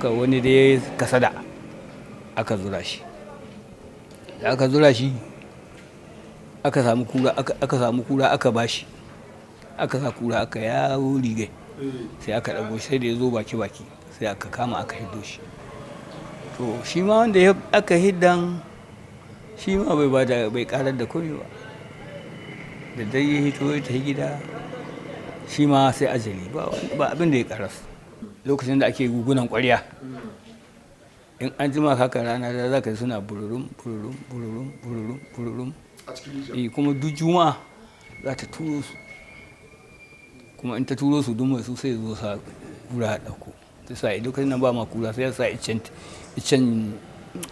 Ka wani da ya kasada aka zura shi, da aka zura shi aka samu kura, aka samu kura aka bashi, aka sa kura aka yawo rigai, sai aka ɗago, sai da ya zo baki baki sai aka kama aka hiddo shi. To shi ma wanda aka hiddan shi ma bai bada, bai karar da komai ba. Da dai ya hito ya tafi gida, shi ma sai ajali, ba abin da ya karas. Lokacin da ake gugunan ƙwarya, in an jima haka rana da za ka ji suna bururum bururum bururum bururum bururum. A cikin rijiya? Eh, kuma duk Juma'a za ta turo su, kuma in ta turo su, duk mai su sai zo sa kura a ɗauko. Ta sa lokacin nan ba ma kura, sai ya sa icen icen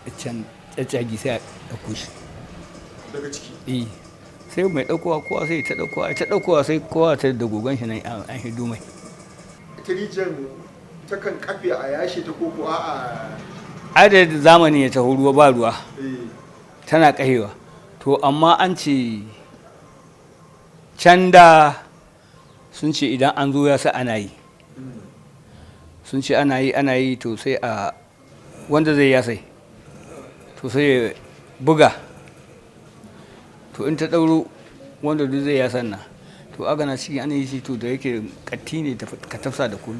icen tsatsagi sai a ɗauko shi. Daga ciki? Eh, sai mai ɗaukowa, kowa sai ta ɗaukowa, ta ɗaukowa, sai kowa ta da gugan shi nan an hido mai. Ita rijiyar takan kafe a yashe ta koko a'a? Adadin zamani ya taho, ruwa ba ruwa, tana kahewa. To amma an ce can da sun ce idan an zo ya sa ana yi, sun ce ana yi, ana yi, to sai a wanda zai ya sai to sai ya buga. To in ta ɗauro, wanda duk zai ya sanna, to aga na ciki ana yi shi. To da yake katti ne ka tafsa da kunu,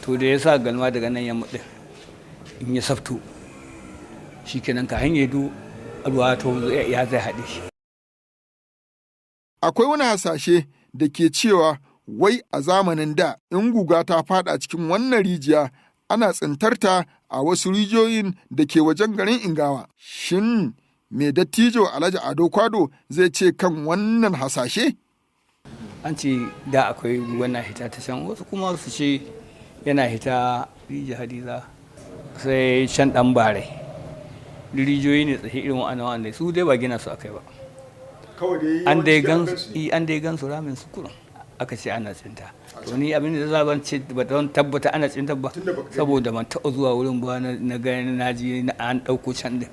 to da ya sa galma daga nan yamma ɗin, in ya safto shi kenan, ka hanyar du ruwa to ya zai haɗe shi. Akwai wani hasashe da ke cewa wai a zamanin da in guga ta fada cikin wannan rijiya, ana tsintarta a wasu rijiyoyin da ke wajen garin Ingawa. Shin me dattijo Alhaji Ado Kwado zai ce kan wannan hasashe? An ce da akwai wannan hita ta can, wasu kuma su ce yana hita Rijiya Hadiza, sai can ɗan bare. Rijiyoyi ne tsaye irin wa'annan wa'anda su dai ba gina su akai ba. An dai gan an dai gan su ramin su kurun, aka ce ana tsinta. To ni abin da za ban ce ba don tabbata ana tsinta ba, saboda ban taɓa zuwa wurin ba na ga na ji an ɗauko can din,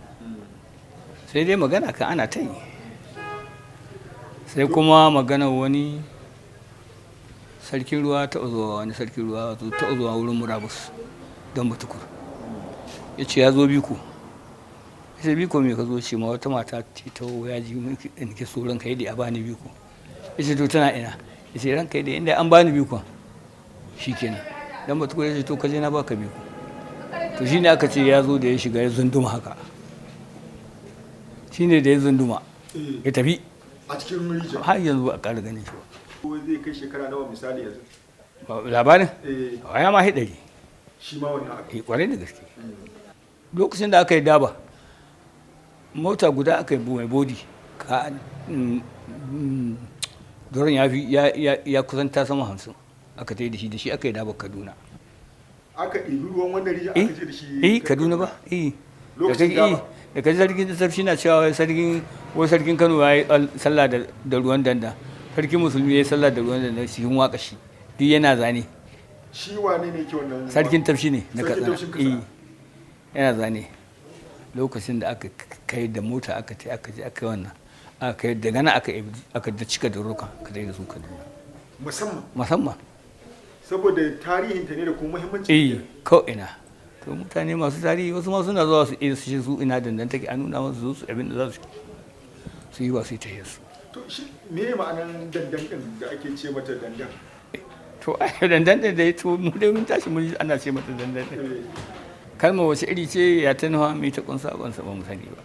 sai dai magana kan ana ta yi. Sai kuma magana wani sarkin ruwa taɓa zuwa, wani sarkin ruwa taɓa zuwa wurin murabus don batukur, ya ce ya zo biko. Ya ce, "Biko me ka zo?" Ce ma wata mata ce ta ya ji nake so ranka yadda a bani biko. Ya ce, "To tana ina?" Ya ce, "Ranka yadda, inda an bani bikon shikenan." Dan batukur ya ce, "To ka je, na baka biko." To shine aka ce ya zo, da ya shiga ya zunduma haka, shine da ya zunduma ya tafi. A cikin rijiya? Har yanzu ba a ƙara ganin shi ba. Ko zai kai shekara nawa misali yanzu? Labarin? Eh. Ya ma 100. Shi ma wannan abu? Eh, kwarai da gaske. Lokacin da aka yi daba, mota guda aka yi mai bodi ka doron ya fi ya kusanta sama 50, aka ta yi da shi aka yi daba Kaduna. Aka ɗibi ruwan wannan rijiya aka je da shi? Eh, Kaduna ba, eh. Lokacin daba? Da kaji sarkin sarki na cewa wai sarkin Kano ya yi sallah da ruwan danda, sarkin musulmi ya yi sallah da ruwan danda, cikin waka shi duk yana zane. Shi wane ne ke wannan? Sarkin Tafshi ne na Sarkin Katsina. Tafshin Katsina. Eh, yana zane lokacin da aka kai da mota, aka ce aka je aka yi wannan, aka kai daga nan aka da cika da roka aka tai da su Kaduna. Musamman? Musamman. Saboda tarihinta ne da kuma muhimmancin? Eh, ko ina. To mutane masu tarihi wasu ma suna zuwa su iya su ce su ina dandan take, a nuna masu su abin da za su yi ba su yi ta su. To shi me ma'anan dandan din da ake ce mata dandan? To ai dandan din dai, to mu dai mun tashi mun ji ana ce mata dandan din. Kalmar wace iri ce, ya ta nufa, mai ta kunsa, ban sa ba mu sani ba.